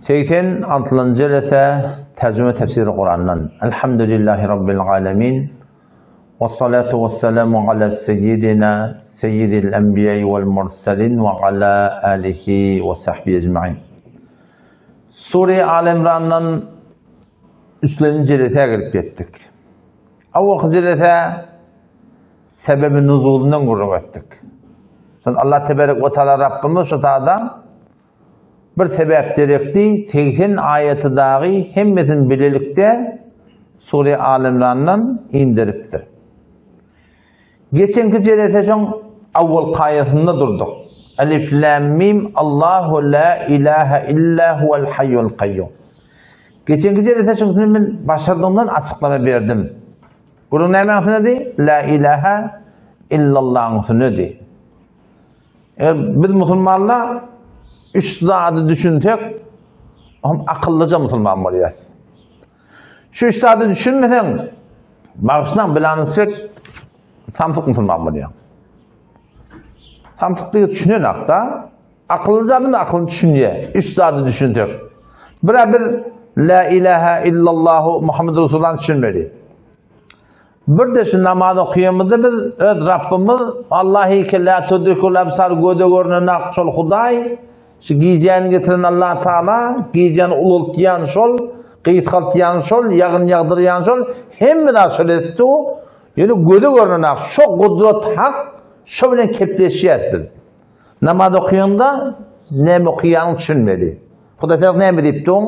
86-njy jelese terjime tefsiri Kurandan. Elhamdülillahi Rabbil alemin. Ve salatu ve selamu ala seyyidina seyyidil enbiya vel murselin ve ala alihi ve sahbihi ecmain. Sure Al Imrandan üçlenji jelese gelip ýetdik. Awalky jelese sebebi nuzulyndan gürrüň etdik. Şonda Allah teberek we taala Rabbimiz şu tada bir sebäp gerekdi, 80 aýaty dagy hemmesini bilelikde Sure Al Imrandan indiripdir. Geçenki jelese şoň awwal aýatynda durduk. Alif lam mim Allahu la ilaha illa huwal hayyul kayyum. Geçenki jelese şoň men başardygymdan açyklama berdim. Gürrüň nämäň üstünedi? La ilaha illallahyň üstünedi. Eger biz musulmanlar üç zady düşünsek, hem akyllyja musulman bolýarys. Şu üç zady düşünmeseň, bagyşlaň bilanysbek samsyk musulman bolýaň. Samsyk diýip düşünen akda, akylly adam akylly düşünýär. Üç zady düşünsek. Bir biz La ilaha illallahu Muhammed Resulullah düşünmeli. Bir de şu namaz okuyamyzda biz öz Rabbimiz Allahi ki la tudrikul absar göze görünen ak şol Hudaý şu gijäni getiren Allah Taala gijäni ulaltýan şol gysgaltýan şol ýagyn ýagdyrýan şol hemme zat şol etdi. Ýöne göze görünen ak şo gudrat hak şo bilen kepleşýäs biz. Namaz okaýanda näme okaýanyňy düşünmeli. Hudaý Taala näme diýip duň?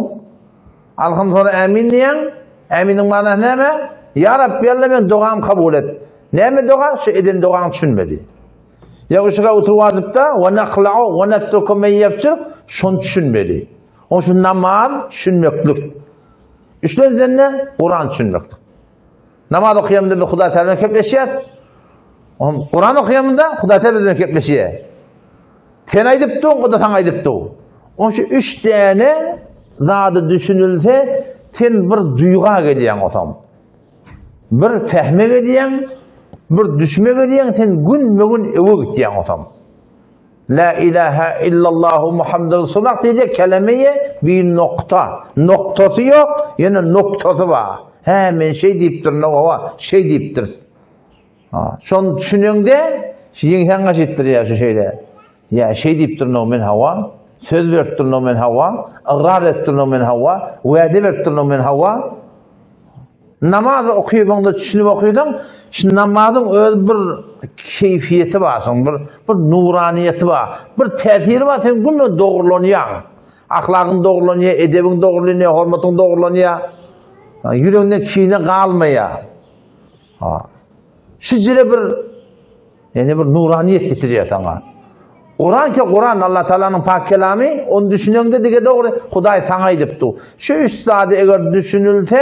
Alham sonra ämin diýen. Äminiň manasy näme? Ýa Rabbi Allah men dogam kabul et. Näme doga? Şu eden dogaňy düşünmeli. Ýa uşaga otur wajypda we nakla'u we natruku men ýefçir şony düşünmeli. Oň üçin namaz düşünmeklik. Üçlenjende Kuran düşünmeklik. Namaz okaýamda biz Hudaý Taala bilen kepleşýäs. Kuran okaýamda Hudaý Taala bilen kepleşýär. Sen aýdyp dur, o da saňa aýdyp dur. Oň şu üç däne zady düşünilse, sen bir duýga gelýäň otam. Bir fehme gelýäň, bir düşme gelýäň, sen gün-gün öwe gitýäň otam. La ilaha illallahu Muhammed Resulullah diýjek kelemeýe bir nokta. Noktasy ýok, ýene noktasy bar. Hä, men şeý diýipdirin, owa, şeý diýipdiris. Ha, şony düşüneňde, şu ýeňsäň gaşytdyrýar şu şeýle. Ýa şeý diýipdirin, men hawa, söz beripdirin, men hawa, ygrar etdirin, men hawa, wade beripdirin, men hawa. Namaz okybyňda düşünip okysaň, şu namazyň öz bir keýfiýeti bar, şoň bir bir nuraniýeti bar, bir täsiri bar, sen günde dogrulanýaň. Ahlagyň dogrulanýar, edebiň dogrulanýar, hormatyň dogrulanýar. Ýüregiňde kine galmaýar. Ha. Şu jire bir ýani bir nuraniýet getirýär saňa. Kuran ki Kuran Allah Taalanyň pak kelamy, ony düşüneňde dige dogry Hudaý saňa aýdypdy. Şu üç zady eger düşünilse,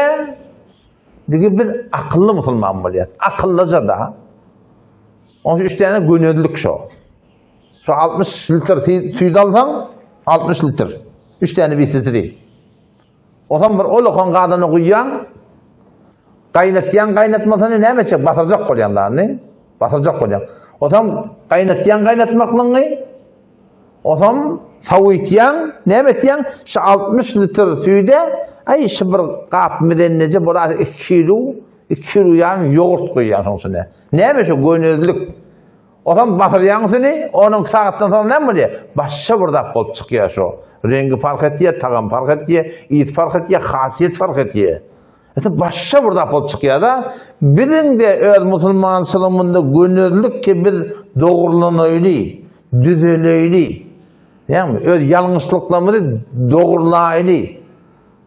dige biz akylly musulman bolýas. Akyllyja da. Oň şu üç tane gönezlik şo. Şu 60 litr süýt alsaň, 60 litr. Üç tane bir litri. Otam bir ol okan gazana guýýaň, gaýnatýaň, gaýnatmasyny näme etjek, basyrjak bolýaň da, indi. Basyrjak bolýaň. Otam gaýnatýaň gaýnatmaklygyňy, otam sowytýaň, näme etýäň? Şu 60 litr süýde, aý şu bir gap midenneje bolar 2 kilo, 2 kilo ýarym ýogurt guýýaň şoň içine. Näme şu gönezlik? Otam basyrýaň üstüni, onuň sagatdan soň näme bolýar? Başga bir zat bolup çykýar şo. Reňgi parh etýär, tagam parh etýär, ys parh etýär, hasiýet parh etýär. Ete başga bir zat bolup çykýar-da. Biziň-de öz musulmançylygymyzda gönezlik ki biz dogrulanaýly, düzeleýli. Ýagny öz ýalňyşlyklarymyzy dogrulaýly.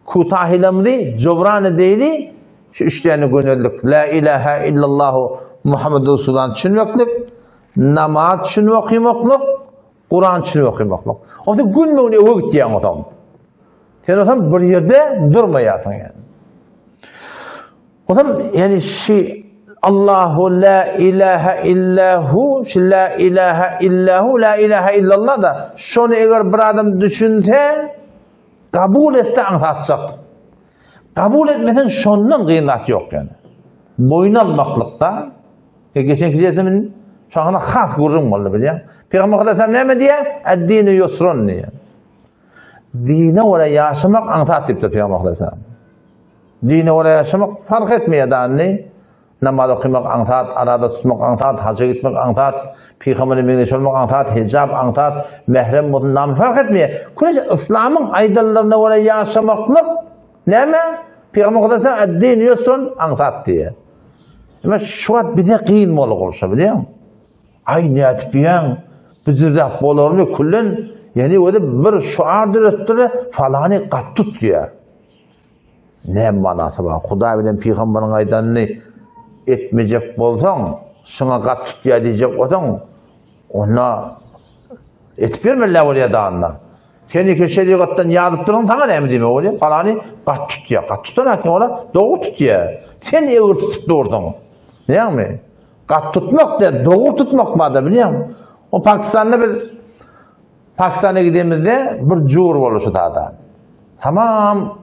Kutahylamyzy jobran edeýli, şu üç däne gönezlik, La ilaha illallahu Muhammedur Resulullah düşünmeklik, namaz düşünip okymaklyk, Kuran düşünip okymaklyk. Onda gün-gün öwe gitýäň otam. Sen otam bir ýerde durmaýarsyň ýani. Otam ýani şu Allahu la ilaha illahu, şu la ilaha illahu, la ilaha illallah da şony eger bir adam düşünse, Kabul etse aňsatjak. Kabul etmeseň şondan gyn zat ýok ýöne. Boýun almaklykda e, geçenki jesimin şoňa has gürrüň boldy bilýän. Pygamber sallallahu näme diýýär? Ad-dinu yusrun diýýär. Dine görä ýaşamak aňsat diýipdir Pygamber aleyhisselam. Dine görä ýaşamak fark etmeýär dany. Namaz okamak aňsat, araza tutmak aňsat, haja gitmek aňsat, pygambere meňzeş bolmak aňsat, hijap aňsat, mährem bolsun, name fark etmeýär. Köne yslamyň aýdanlaryna görä ýaşamaklyk näme? Pygamber aleyhisselam ad-din ýusrun aňsat diýýär. Emma şu wagt bize kyn boldy gurşa bilýäňmi? Aý nädip diýýäň? Bijirläp bolarmy küllen? Ýani özi bir şuar döretdir, falany gat tut diýýär. Näme manasy bar? Hudaý bilen pygamberiň aýdanyny etmejek bolsaň, şuňa gat tut diýýär diýjek bolsaň, onda etip bermeli bolýar danda. Sen iki şerigatdan ýazyp duran saňa näme diýmek bolýar? Falany gat tutýar. Gat tutan hakim ola dogry tutýar. Sen egri tutup dursuň. Bilýäňmi? Gat tutmak diýen, dogry tutmak barda bilýäňmi? O Pakistanda biz Pakistana gidemizde bir jur boldy şu tada. Tamam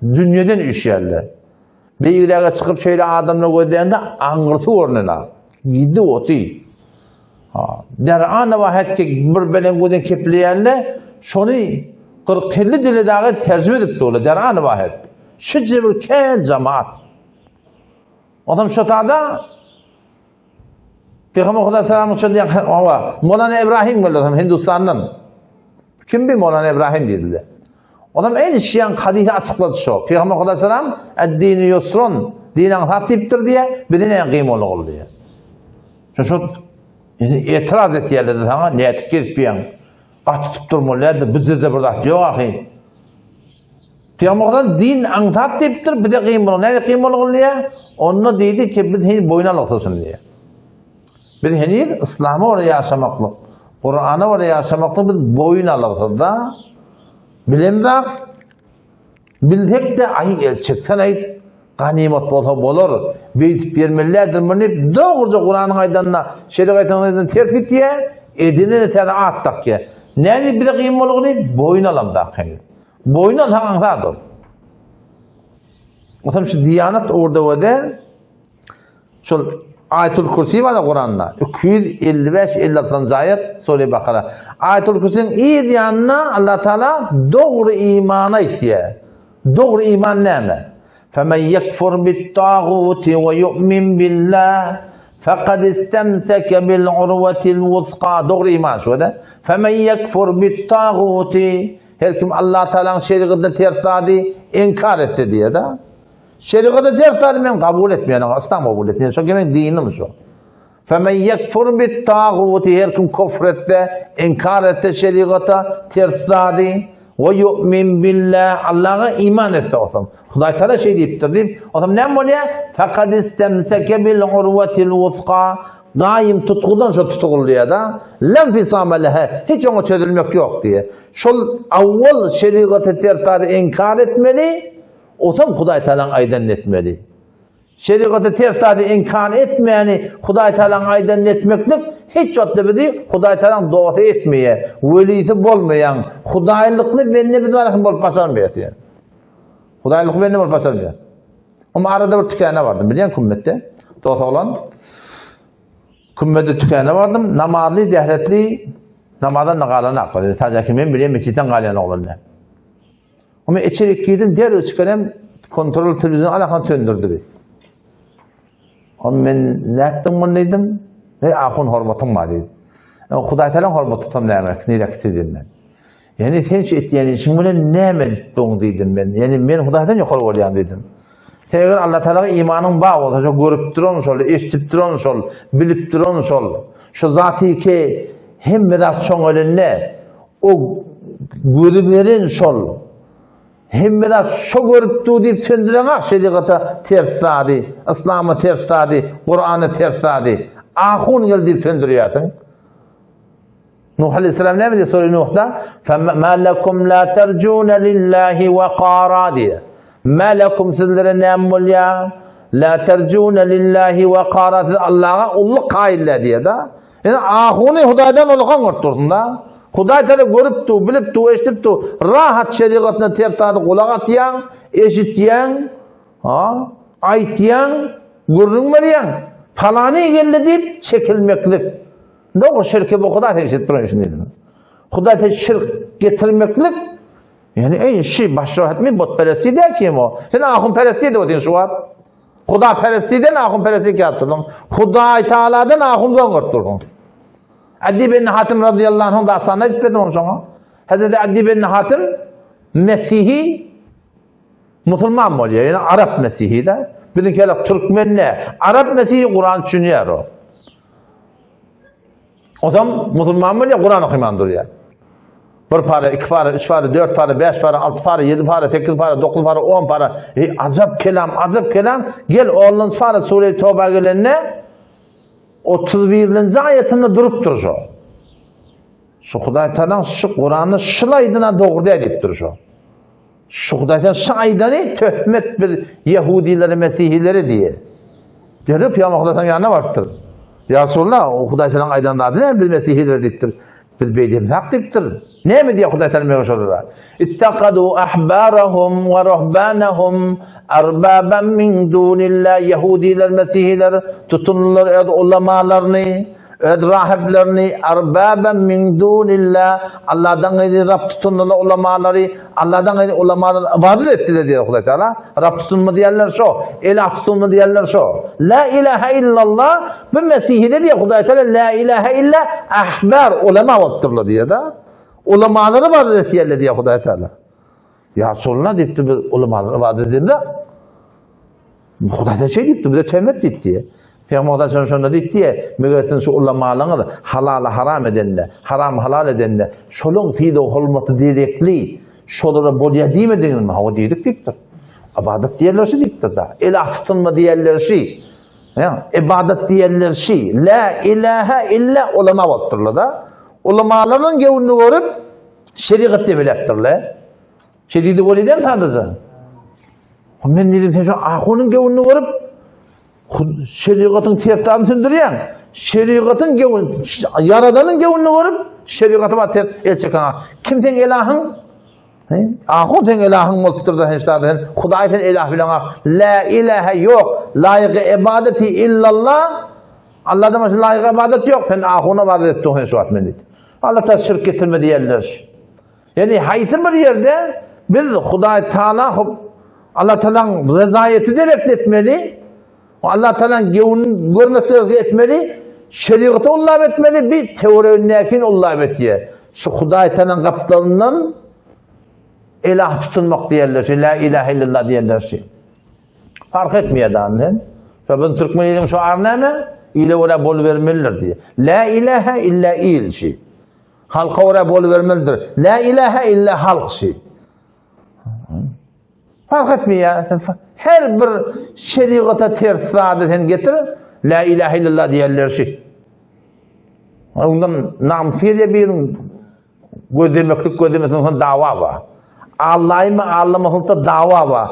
dünýeden üşýärler. Beýigräge çykyp şeýle adamlar gözlände aňyrsy görnenok. Gidip oty. Ha, derana wahetki bir belen gözden kepleýände şony 40-50 dile dagy terjime edip durlar. Derana wahet. Şu bir kän jamaat. Onam şo tada Peygamber Huda selamyň şo diýen hawa, Molana İbrahim geldi hem Hindistandan. Kim bir Molana İbrahim diýdiler. Onam en şiyan hadisi açyklady şo. Peygamber Huda selam ad-dini yusrun, din aňsat diýipdir diýe, bize näme kyn boldy diýe. Şo şo ýani etiraz etýärler saňa, nätip gezip diýen. Gaty tutup durmaly ýa-da bizde bir zat ýok ahy. Pygamberden din aňsat diýipdir, bize kyn bolan. Näde kyn bolan diýýär? Onda diýdi ki, biz heniz boýun alyksyz diýýär. Biz heniz Yslama görä ýaşamaklyk, Kur'ana görä ýaşamaklyk biz boýun alyksyz da. Bilemzak, bilsek de aý el çeksen aýt, ganymat bolsa bolar, beýdip bermelidir muny diýip, dogruja Kur'anyň aýdanyna, şerigatyň ters gitýär, edine de täze at dakýar. Näde bize kyn bolan boýun alamzak heniz. Boýun alsaň aňsat ol. Otam şu diýanat ugurda wede şol Aýatul Kürsi bar Kuranda. 255 56-njy aýat Sure Bakara. Aýatul Kürsiniň yz ýanyna Allah Taala dogry iman aýtýar. Dogry iman näme? Femen yekfur bit-taguti we yu'min billah faqad istemseke bil urwatil wusqa. Dogry iman şu da. Femen yekfur bit-taguti Her kim Allah Taalanyň şerigatyna ters zady inkar etse diýýär-de. Şerigata ters zady men kabul etmeýän, asla kabul etmeýän. Şo meň dinim şo. Femen yekfur bit taguti her kim kufr etse, inkar etse şerigata ters zady we yu'min billah Allaha iman etse olsun. Hudaý Taala şeý diýipdir diýip, otam näme bolýar? Faqad istemseke bil urwatil wusqa Gaýym tutgudan şo tutugulýar-da. Lam fisama leha hiç oňa çözülmek ýok diýýär. Şol awwal şerigaty ters zady inkar etmeli, otam Hudaý Tagalaň aýdanyny etmeli. Şerigaty ters zady inkar etmäni Hudaý Tagalaň aýdanyny etmeklik hiç wagtda bizi Hudaý Tagalaň dosty etmeýär, welisi bolmaýan, hudaýlykly bende biz barasyn bolup başarmaýar diýýär. Hudaýlykly bende bolup başarmaýar. Ama arada bir tükana bardym, bilýän kümmetde. Dost oglan. Kümmede tükana bardym, namazly, dehretli, namazdan da galan akly. Sadece men bilýän mesjitden galýan oglan men. Ama içeri girdim, derrew çıkarım, kontrol televizyonu alakan söndürdü bir. Ama men nätdim bunu dedim, Ey ahun hormatym bar dedi. E, Hudaý Teala hormat tutam näme, nire dedim men. Ýani sen şu etýän işiň bilen näme edip duň diýdim men. Ýani men Hudaýdan ýokary bolýan diýdim. Sen eger Allah Tagala imanyň bar bolsa, şo görüp duran şol, eşidip duran şol, bilip duran şol, şu zaty ki hemme zat şoň elinde, o gözi beren şol, hemme zat şo görüp dur diýip söndüreňak şerigata ters zady, yslama ters zady, Kurana ters zady. Ahun gel diýip söndürýärsiň. Nuh aleyhisselam näme diýýär sure Nuhda? Ma lekum la terjuna lillahi waqara diýýär. Ma lekum sizlere näme bolýar? La terjuna lillahi waqara siz Allaha ulluk kaýyl diýýär-de. Ýani ahuny Hudaýdan ulukan görüp dursun da. Hudaý tala görüp dur, bilip dur, eşidip dur. Rahat şerigatyna ters zady gulak asýaň, eşitýäň, ha, aýtýaň, gürrüň berýäň. Palany geldi diýip çekilmeklik. Dogry şirke bu Hudaý sen eşidip duran işin diýdim. Hudaý sen şirk getirmeklik. Yani ey şi başra etmi butperesti de kim o? Sen ahunperesti de otin şu wagt. Hudaperestiden ahunperesti ýatyrdyň. Hudaý Taala'dan ahun goňurtdyrdyň. Adi bin Hatim radıyallahu anh dastanyny aýdyp berdim onu şoňa. Hazreti Adi bin Hatim Mesihi musulman bolýar. Ýani Arap Mesihi de. Biziňki ýaly türkmen ne? Arap Mesihi Kur'an düşünýär o. Otam musulman bolýar, Kur'an okyman durýar. Bir para, iki para, üç para, dört para, beş para, altı para, yedi para, sekiz para, dokuz para, on para. E, acap kelam, acap kelam. Gel onuncu para Sure-i Toba gelende 31-nji aýatynda durupdyr şo. Şu Hudaý Taala şu Kur'any şylaýdyna dogry däl diýipdir şo. Şu Hudaý Taala şu aýdany töhmet biz ýehudilere, mesihilere diýe. Gelip Peygamber Hudaý Taala ýanyna barypdyr. Ýa Resulallah, o Hudaý Taala aýdan zady näme biz mesihilere diýipdir. Biz beýdemiz hak diýipdir. Näme diýýär Hudaý Taala meňe şolara? Ittaqadu ahbarahum we ruhbanahum arbaban min dunillah Ýehudiler, mesihiler tutundylar öz ulamalaryny, öz rahiplerini arbaban min dunillah Allahdan gaýry Rab tutundylar ulamalary, Allahdan gaýry ulamalara ybadat etdiler diýýär Hudaý Taala. Rab tutunma diýenler şo, ilah tutunma diýenler şo. La ilaha illallah bu mesihide diýýär Hudaý Taala la ilaha illa ahbar ulama bolupdyrlar diýýär-de. Ulamalara ibadat etýärler diýýär Hudaý Taala. Ýa Resulallah diýipdir biz ulamalara ibadat edemizok. Hudaý Taala şeý diýipdir, bize töhmet diýipdi. Pygamber Hudaý şonda diýipdi, meger siziň şu ulamalaryňyz halaly haram edende, haramy halal edende, şolaň sylag hormaty derekli, şolara bolýar diýmediňizmi? Hawa diýdik diýipdir. Ibadat diýerler şu diýipdir da. Ilah tutunma diýerler şu. Ýa, ibadat diýerler şu. La ilaha illa ulama bolupdyrlar da. Ulamalaryň göwnüni görüp şerigat diýip Şeý diýdi weli dem sadaja. Men diýdim sen şu ahunyň göwnüni görüp şerigatyň tertibini sündürýäň. Şerigatyň göwün, ýaradanyň göwnüni görüp şerigaty bar ters el çeken. Kim sen ilahyň? He? Ahun sen ilahyň bolupdyr da sen sen Hudaý sen ilah bilen la ilaha ýok, laýyk ibadeti illallah. Allahdan başga laýyk ibadat ýok. Sen ahuna ibadat etdiň sen şu wagt men diýdi. Allah ta şirk getirme diýerler. Ýagny haýsy bir ýerde biz Hudaý Taala Allah Taalaň rezaýeti derekli etmeli, Allah Taalaň göwnüni görmek derekli etmeli, şerigaty ullap etmeli, bir töweregindäkini ullap etýär. Şu Hudaý Taalaň gapdalyndan ilah tutunmak diýerler, şu la ilahe illallah diýerler şu. Fark etmeýär da sen. Şo biz türkmen iliniň şu ar näme? Ile görä bolubermelidir diýär. La ilahe illa il şi. Halka görä bolubermelidir. La ilahe illa halk şi. Fark etmeýär. Her bir şerigata ters zady sen getir, la ilahe illallah diýerler şi. Ondan namysy gelýär biriniň gözlemeklik gözlemesinden dawa bar. Allaýmy allamasynda dawa bar.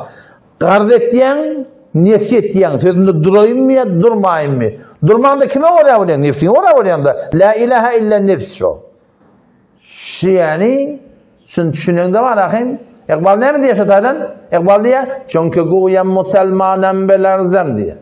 Garz etýäň, nefsi etýäň, sözünde duraýynmy ýa durmaýynmy? Durmaňda kime görä bolýaň? Nefsiňe görä bolýaň-da. La ilaha illa nefs şo. Şu ýani, şuny düşüneňde bar ahym. Iqbal näme diýýär şo taýdan? Iqbal diýýär, Çünki guýam musulmanam belerzem diýýär.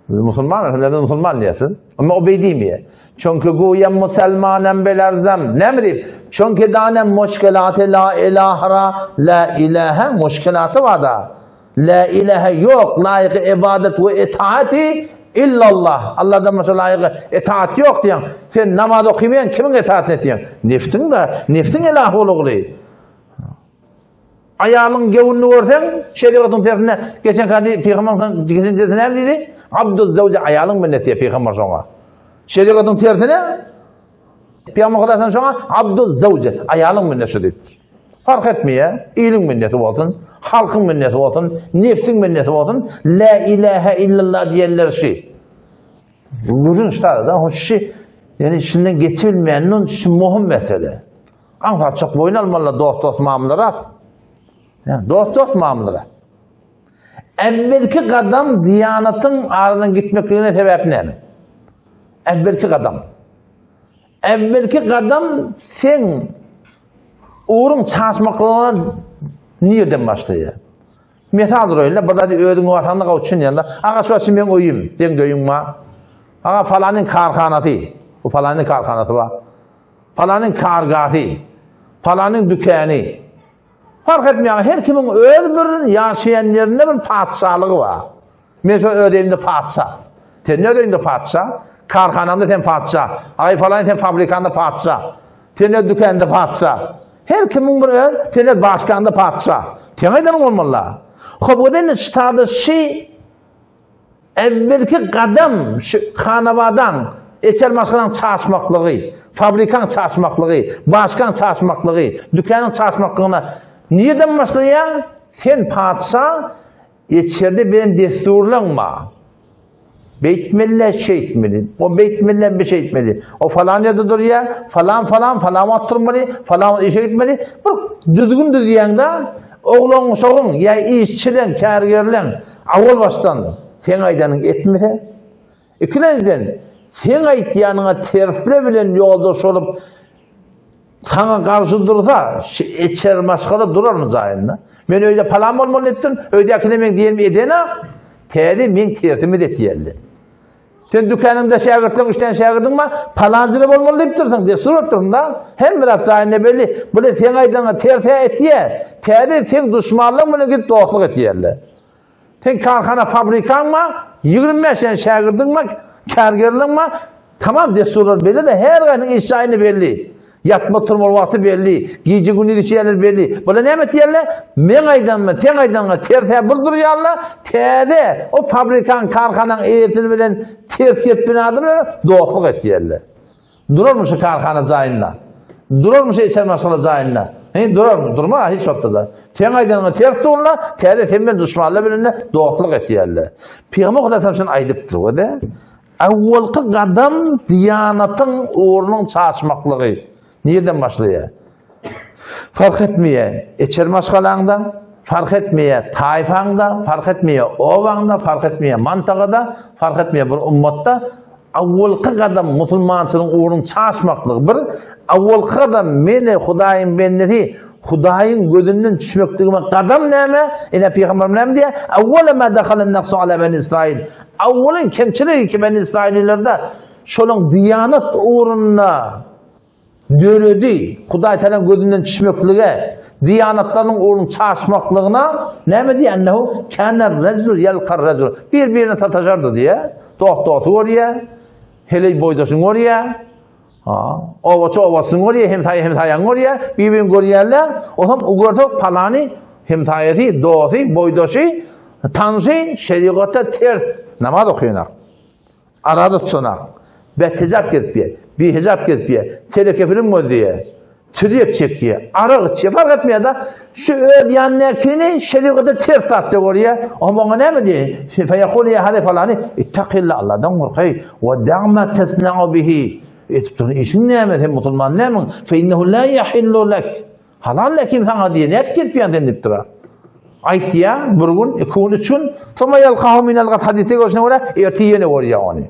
Biz musulman, biz musulman diýýärsiz. Amma o beý diýmeýär. Çünki guýam musulmanam belerzem. Näme diýip? Çünki danem muşkilaty la ilahra, la ilaha muşkilaty bar da. La ilaha ýok, laýyky ibadat we itaati illallah. Allahdan başga laýyky itaat ýok diýen. Sen namaz okymaýan kimiň itaatyny etýäň? Nefsiň da, nefsiň ilah bolugly. Aýalyň göwnüni görseň, şerigatyň tersine geçen hadi pygamber geçen tersine näme diýdi? Abduz zawja aýalyň minnet diýip pygamber şoňa. Şerigatyň tersine pygamber Hudaýdan şoňa abduz zawja aýalyň minnet şu diýipdir. Fark etmeýär, iliň minneti bolsun, halkyň minneti bolsun, nefsiň minneti bolsun, la ilaha illallah diýenler şu. Gürrüň ştada, hoş şu, ýani şundan geçibilmeýän şu muhim mesele. Aňsatjak boýun almalylar dost dost mamlaras. Dost dost mamlaras. Evvelki gadam diýanatyň aradan gitmekligine sebäp näme? Evvelki gadam. Evvelki gadam sen ugruň çaşmaklygyna nirden başlaýar? Mesal duraýynda bir zady özüň barsaňda gawy düşünýän-de. Aga şu şu meň öýüm, seň öýüň bar. Aga falanyň karhanasy, bu falanyň karhanasy bar. Palanyň kargahy, palanyň dükany. Fark etmeýär, her kimiň öz bir ýaşaýan ýerinde bir patyşalygy bar. Men şo öz elimde patyşa. Sen ne öz öýüňde patyşa? Karhanaňda sen patyşa. Aý falan sen fabrikanda patyşa. Sen öz dükände patyşa. Her kimiň bir öz, sen öz başkanda patyşa. Sen aýdanyň bolmaly. Hop, o indi ştada şi Evvelki gadam şu hanabadan eçer maşgalaň çaşmaklygy, fabrikaň çaşmaklygy, başkaň çaşmaklygy, dükanyň çaşmaklygyna nireden başlaýar? Sen patyşa Içerde beren dessurlaň bar. Beýtmeli-le, şeýtmeli. O beýtmeli-le, bu şeýtmeli. O falan ýerde durýar, falan falan, falan wagt turmaly, falan wagt işe gitmeli. Bir düzgün düzýäň-de, oglan-uşagyň ýa işçileň, kärgerleň awal başdan seň aýdanyňy etmese, ikilenjiden seň aýtýanyňa tersle bilen ýoldaş bolup, Saňa garşy dursa, şu içeri maşgala durarmy jaýynda? Men öýde palan bolmaly diýipdim, öýdäkine meň diýenimi edenak, täze meň tersimi et diýerdi. Sen dükanyňda şägirtleň üç tane şägirdiň bar, palanjyly bolmaly diýipdirsiň, dessur beripdirsiň da. Hemme zat jaýynda belli. Bile seň aýdanyňa terse et diýer. Täze seň duşmanlygyň bilen gidip dostluk et diýerler. Sen karhana fabrikaň bar, 25 tane şägirdiň bar, kärgerliň bar. Tamam dessurlar belli de her gaýsynyň iş jaýyny belli. Ýatma turmaly wagty belli, gije gündiz iş ýerleri belli. Bular näme etýärler? Meň aýdanyma, seň aýdanyňa terse bir durýarlar. Täze o fabrikaň, karhanaň eýesini bilen ters gep bilen adamlar dostluk etýärler. Durarmy şu karhana jaýynda? Durarmy şu içer maşgala jaýynda? He, durarmy? Durmaz hiç wagtda-da. Seň aýdanyňa ters durlar, täze sen bilen duşmanlar bilen-de dostluk etýärler. Pygamber Hudaý taala şuny aýdypdyr we-de, Awwalky gadam diýanatyň ugrunyň çaşmaklygy nirden başlaýar? Fark etmeýär, içer maşgalaňda, fark etmeýär, taýfaňda, fark etmeýär, obaňda, fark etmeýär, mantagada, fark etmeýär bir ummatda awwalky gadam musulmançylygyň ugrunyň çaşmaklygy bir, awwalky gadam meni Hudaýyň bendesi Hudaýyň gözünden düşmekligime gadam näme? Ine pygamberimiz näme diýýär? Awwala ma dahalan naqsu ala bani Israil. Awwalyn kemçiligi ki bani Israililerde şolaň diýanat ugrunda döredi. Hudaý Tagalaň gözünden düşmeklige, diýanatlarynyň ugruny çaşmaklygyna näme diýýär? Ennehu kana rejul ýelkar rejul. Bir-birine sataşardy diýýär. Dost dosty görýär. Heleý boýdaşyny görýär. Ha, obaçy obasyny görýär, hemsaýa hemsaýany görýär, bir-birini görýärler. Otam o görse palany hemsaýasy, dosty, boýdaşy, tanşy şerigata ters namaz okaýanak. Araza tutanak, bethijap gezip ýer, bihijap gezip ýer, teleke film gözleýär, tirýek çekýär, arak içýär, fark etmeýär-de, şu öz ýanyndakyny şerigata ters zat diýip görýär, oňa oňa näme diýýär? Feýekul ýa hade falany, ittaqilla Allahdan gorkaý, we da'ma tasna'u bihi. Etip duran işiň näme, sen musulman nämiň? Fe innehu la yahillu lek. Halal lekim saňa diýýär, nädip gelip ýan sen diýip durar. Aýtýar, bir gün, iki gün, üç gün, summa ýalkahu minel gad hadysda görşüne görä, ertir ýene görýär ony.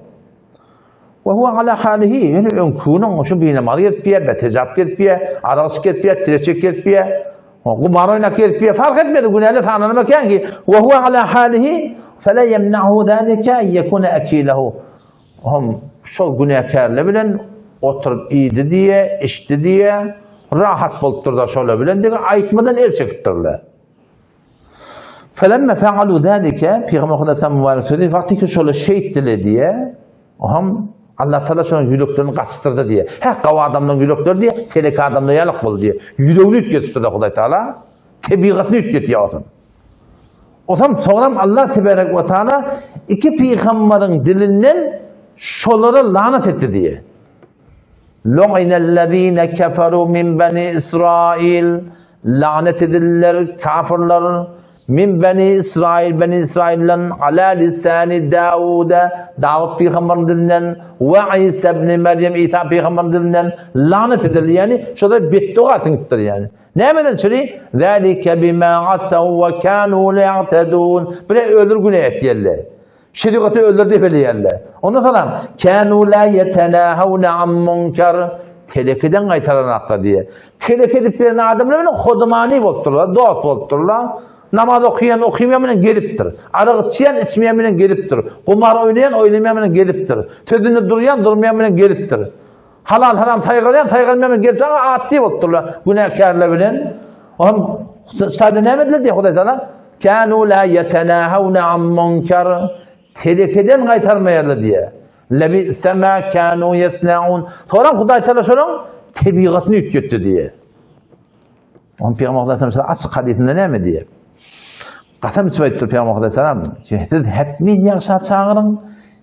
We huwa ala halihi, ýene öňki günüň şu binamaz gezip ýer, betejap gezip ýer, arak içip gezip ýer, tireçek gezip ýer, gumar oýnap gezip ýer, fark etmedi, günäli sanalma ki, we huwa ala halihi, fela yemna'hu zalika yekuna akilahu. Hom şol günäkärler bilen oturyp iýdi diýe, içdi diýe, rahat bolupdyr-da şolar bilen diýe aýtmadan el çekipdirler. Felemme fealu zalike Pygamber Hudaý sallam mübarek sözi wagty ki şolar şeýtdile diýe, hom Allah Taala şonuň ýüreklerini gaçdyrdy diýe. Hä gawy adamlaryň ýürekleri diýe, telek adamlar ýalak boldy diýe. Ýüregini üýtgetipdir-de Hudaý Taala. Tebigatyny üýtgetýär otuň. Osam soňram Allah teberek we taala iki pygambaryň dilinden şolara lanat etdi diýe. Lu'inellezine keferu min bani Israil lanet edildiler kafirler min bani Israil bani Israilden ala lisani Dawuda Dawud pygambaryň dilinden we Isa ibn Meryem Isa pygambaryň dilinden lanet edildi. Ýani şolar betdoga siňipdir ýani. Nämeden çüri? Zalike bima asaw we kanu ya'tadun. Bire öldür güne etýärler. Şerigaty öldür diýip bilýärler. Ondan soň kanu la yetenahuna an munkar. Telekeden gaýtaran hakda diýe. Telek edip beren adamlar bilen hodumany bolupdyrlar, dost bolupdyrlar. Namaz okaýan, okamaýan bilen gelipdir. Arak içýän, içmeýän bilen gelipdir. Gumar oýnaýan, oýnamaýan bilen gelipdir. Sözünde durýan, durmaýan bilen gelipdir. Halal haram saýgarýan saýgarmaýan gelip aňa atly bolup durlar günäkärler bilen. Olam. Sada näme ediler diýýär Hudaý Taala? Kanu la yetenahawna an munkar. Telekeden gaýtarmaýarlar diýýär. Lebi'se ma kanu yesnaun. Soran Hudaý Taala şonuň tebigatyny üýtgetdi diýýär. Onuň Pygamber Aleyhisselam açyk hadysynda näme diýýär? Gasam içip aýtdy Pygamber Aleyhisselam, siz hetmin ýagşa çagyryň,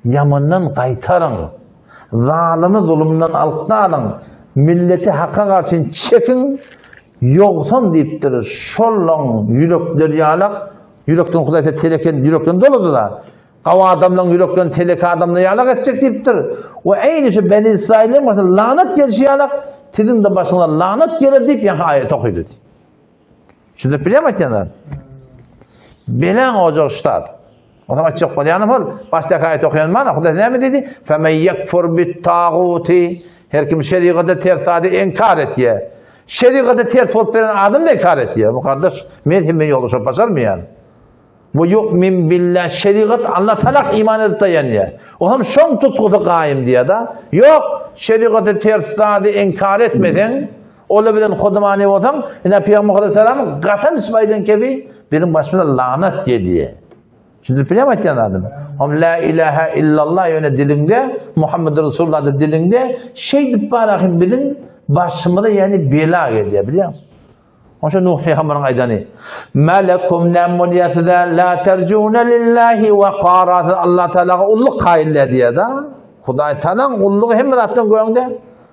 ýamandan gaýtaryň. Zalymy zulumdan alyp galyň, milleti haka garşy çekiň, ýogsam diýipdir, şolaň ýürekleri ýalak, ýürekden Hudaý teleken ýürekden doludy-da. Gawy adamlaryň ýüreklerini teleke adamlar ýalak etjek diýipdir. We eýni şu Beni Israiliň başyna lanat gelşi ýalak, siziň-de başyňyza lanat geler diýip, ýaňky aýaty okydy diýip. Düşünip bilýärmi aýtýanlar? Belaň ojagy ştat. Onsoň aýtjak bolýanym ol, başdaky aýaty okaýan mana, Hudaý näme diýdi? Femen yekfur bit-taguti. Her kim şerigata ters zady inkar etýär. Şerigata ters bolup beren adam-da inkar etýär. Bu gardaş, men hem men ýoldaşa başarmaýan. We yu'min billah şerigat Allah talak iman edip daýanýar. O hem şoň tutgusy gaýym diýýär-da. Ýok, şerigaty ters zady inkar etmeseň, ola bilen hodumany bolsaň, ine Pygamber aleyhisselam gasam içip aýdan kebi biziň başymyza lanat gelýär. Düşünip bilýärmi aýtýan zadymy? Hom la ilaha illallah ýöne diliňde, Muhammed Resulullah da diliňde şeýdip barahym biziň başymyza ýani bela gelýär, bilýärmi? Oňa Nuh pygamberiň aýdany, Mä lekum näme bolýar size, la terjune lillahi wekara, siz Allah Tagalaga gulluk kaýyl edýär-de. Hudaý Tagalaň gullugy hemme zatdan göňde.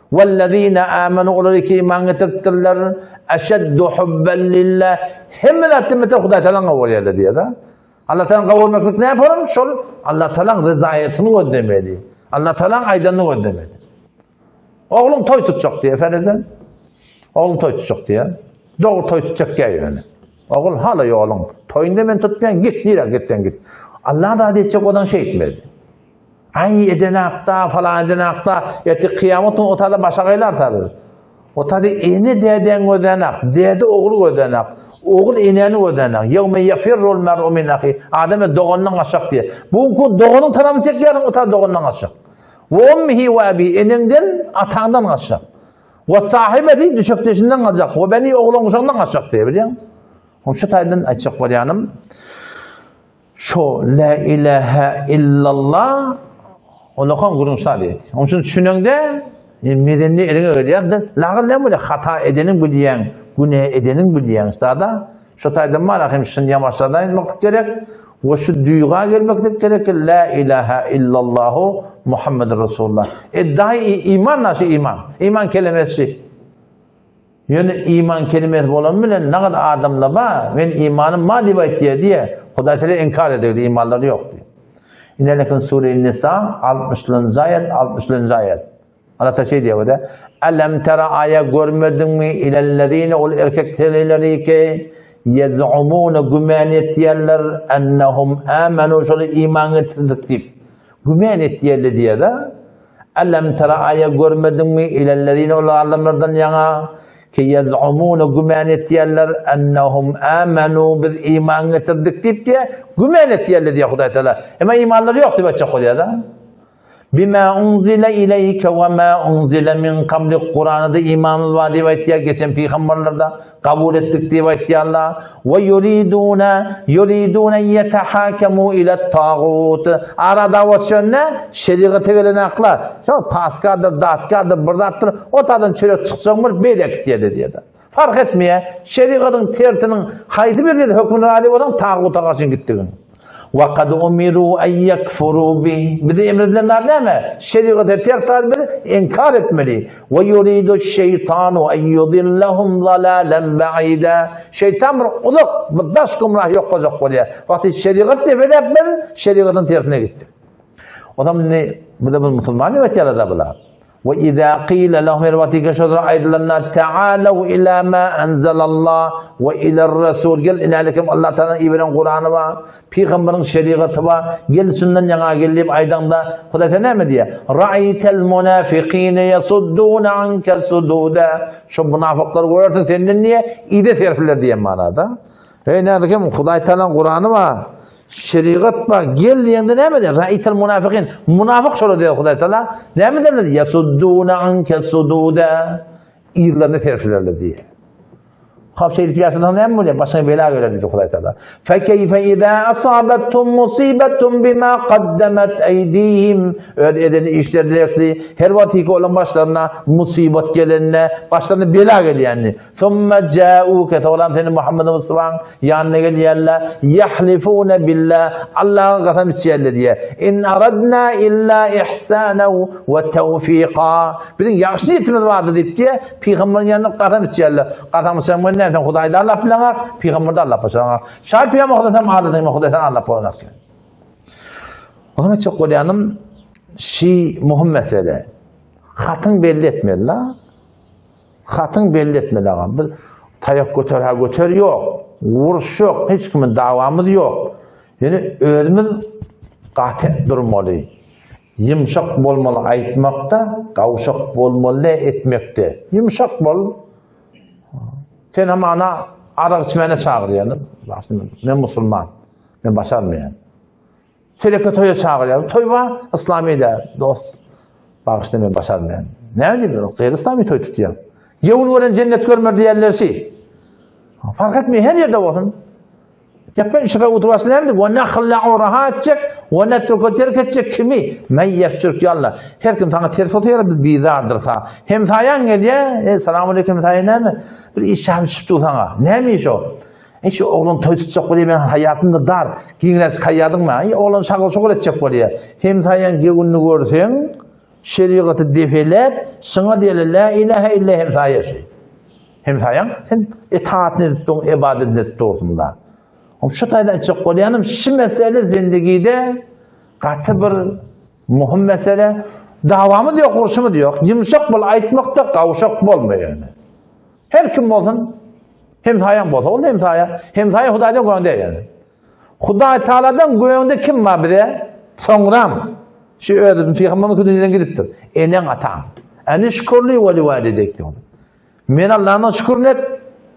Wellezine amenu olar ki iman getiripdirler, eşeddu hubben lillah, hemme zatdan beter Hudaý Tagalaň bolýar diýýär-de. Allah Tagalaň gowurmaklyk näme bolar? Şol Allah Tagalaň ryzaýatyny gözlemeli. Allah Tagalaň aýdanyny gözlemeli. Ogluň toý tutjak diýýär Feride. Ogluň toý tutjak diýýär. Dogry toý tutjak diýýär ýöne. Ogul hala ýoluň. Toýunda men tutmaýan, git nirä gitseň git. Allah razy etjek bolsaň şeýtmeli. Aý eden akda, falan eden akda, ýa kyýamat gün otada başa gaýlar tabi. Otada ene dädäň gözenak, däde ogul gözenak, ogul enäni gözenak. Ýewme ýefirrul mer'u min ahi. Adam dogandan gaçak diýýär. Bu gün doganyň tarapyny çekýärsiň, otada dogandan gaçak. We ummihi we abi, eneňden, ataňdan gaçjak. We sahibeti, düşekdeşinden gaçjak. We beni, oglan uşagyndan gaçjak diýýär, bilýäňmi? Oň şu taýdan aýtjak bolýanym, şo la ilaha illallah olakan gürrüň şa diýdi. Oň üçin düşüneňde, medenli eliňe gelýär, lagyl näme bolýar? Hata edeniň bilýäň, günä edeniň bilýäň, şda-da. Şu taýdan bar hem şuny ýamaşlardan aýtmaklyk gerek we şu duýga gelmeklik gerek ki la ilaha illallahu Muhammedur Rasulullah. E dahi iman naşy iman. Iman kelimesi. Ýöne iman kelimesi bolan bilen nagad adamlar bar. Men imanym bar diýip aýtýar diýe. Hudaý Teala inkar edýär imanlary ýok diýip. Ine lekin sure Nisa 60-njy aýat 60-njy aýat. Allah Taala şeý diýýär, Elem tera aýa görmediňmi ilellezine ol erkek teleleri ki yez'umuna güman etýärler ennehum amanu şol iman getirdik diýip. Güman etýärler diýýär. Elem tera aýa görmediňmi ilellezine ol adamlardan ýaňa ki yez'umuna güman etýärler ennehum amanu biz iman getirdik diýip diýýär. Güman etýärler diýýär Hudaý Taala. Emma imanlary ýok diýip aýtjak bolýar-da. Bima unzile ileyke we ma unzile min kablik Kur'an'a da imanymyz bar diýip aýtýar, geçen pygamberlerde kabul etdik diýip aýtýarlar. We yuriduna yuriduna yetahakamu ila tagut. Ara dawat şönde şerigat'a gelen akla, şo paskadyr, datkadyr, bir zatdyr, o tadan çörek çykjak bir beýleki diýdi diýdi. Fark etmeýär. Şerigatyň tersiniň haýsy bir ýerde hökmüne razy bolsaň, taguta garşy gitdigiň. Wa kad umiru an yakfuru bi. Bize emredilen zat näme? Şerigata ters zady biz inkar etmeli. Wa yuridu şeytanu an yudillahum zalalan ba'ida. Şeytan bir uzak, bir daş gümrah ýok boljak bolýar. Wagty şerigat depeläp biz şerigatyň tersine gitdik. O zaman indi bize bir musulman diýip aýtýarlar bular. We iza qila lahum her wagty şolara aýdylanda ta'alu ila ma anzalallah we ila rasul gel inalikim Allah Taala iberen Kurany bar, pygamberiň şerigaty bar, gel şundan ýaňa gel diýip aýdanda Hudaý sen näme diýýär? Ra'aytal munafiqina yasudduna anka sududa. Şu munafyklar görersiň senden niýe ide serpiler diýen manada. Eý nälikim Hudaý Taala Kurany bar. Şerigat bar, gel diýende näme diýer? Raýtal munafikin. Munafyk şola diýer Hudaý Taala. Näme diýerler? Yasudduna anke sududa. Yzlaryny serpilerler diýer. Hap şeýdip ýaşasaň näme bolýar? Başyňa bela geler diýdi Hudaý Taala. Fekeýfe iza asabathum musibatun bima qaddamat aydihim. Öz eden işleri direkli her wagt ki olaryň başlaryna musibat gelende, başlaryna bela gelýänini. Summa ja'uke soňram seni Muhammed Mustafaň ýanyna gelýärler. Yahlifuna billah. Allaha kasam içýärler diýýär. In aradna illa ihsana we tawfika. Biziň ýagşy niýetimiz bardy diýip diýýär. Pygamberiň ýanynda kasam içýärler. Kasam içen men näme sen Hudaýda Allah bileňak, pygamberde Allah başaňak. Şaý pygamber Hudaý sen adatyň Hudaý sen Allah bolanok. O zaman çok bolýanym şi muhim mesele. Hatyň belli etmeli la. Hatyň belli etmeli agam. Biz taýak göter ha göter ýok. Uruş ýok, hiç kimin dawamyz ýok. Ýöne özümiz gaty durmaly. Ýumşak bolmaly aýtmakda, gawşak bolmaly etmekde. Ýumşak bol. Sen hamana arak içmäne çagyrýan. Men musulman. Men başarmaýan. Teleke toýa çagyrýar. Toý bar, yslamy däl, dost. Bagyşla men başarmaýan. Näme diýip, gaýry yslamy toý tutýar. Gewün gören jennet görmer diýerler şi. Fark etmeýär, her ýerde bolsun. Gepden şyga oturasy näme? Wa nahla'u rahat etjek, wa netruku terk etjek kimi? Men ýefçürk ýalla. Her kim saňa ters bolsa ýa biz bizardyrsa. Hemsaýaň gelýär, e, salam aleyküm hemsaýa näme? Bir iş çagyryp düşüp dur saňa. Näme iş o? E şu oglan toý tutjak bolýar, men haýatymda dar, giňräk haýadyňmy? Aý, oglan şagyr-şugur etjek bolýar. Hemsaýaň gewünini görseň, şerigaty depeläp, şyňa diýeli, la ilahe illa hemsaýa şu. Hemsaýaň sen itaatini edip durun, ibadatini edip dursun-da. Şu taýda aýtjak bolýanym, şu mesele zindigide gaty bir muhim mesele. Dawamyz ýok, urşumyz ýok. Ýumşak bol aýtmakda gawşak bolma ýöne. Her kim bolsun, hemsaýaň bolsa, ol hemsaýa. Hemsaýa Hudaýdan göňde ýöne. Hudaý Taaladan göňde kim bar bize? Soňram şu özümiz pygamberimiz dünýeden gidipdir. Eneň ataň. Enişkurli we liwalideyk diýip. Men Allah'dan şükür et,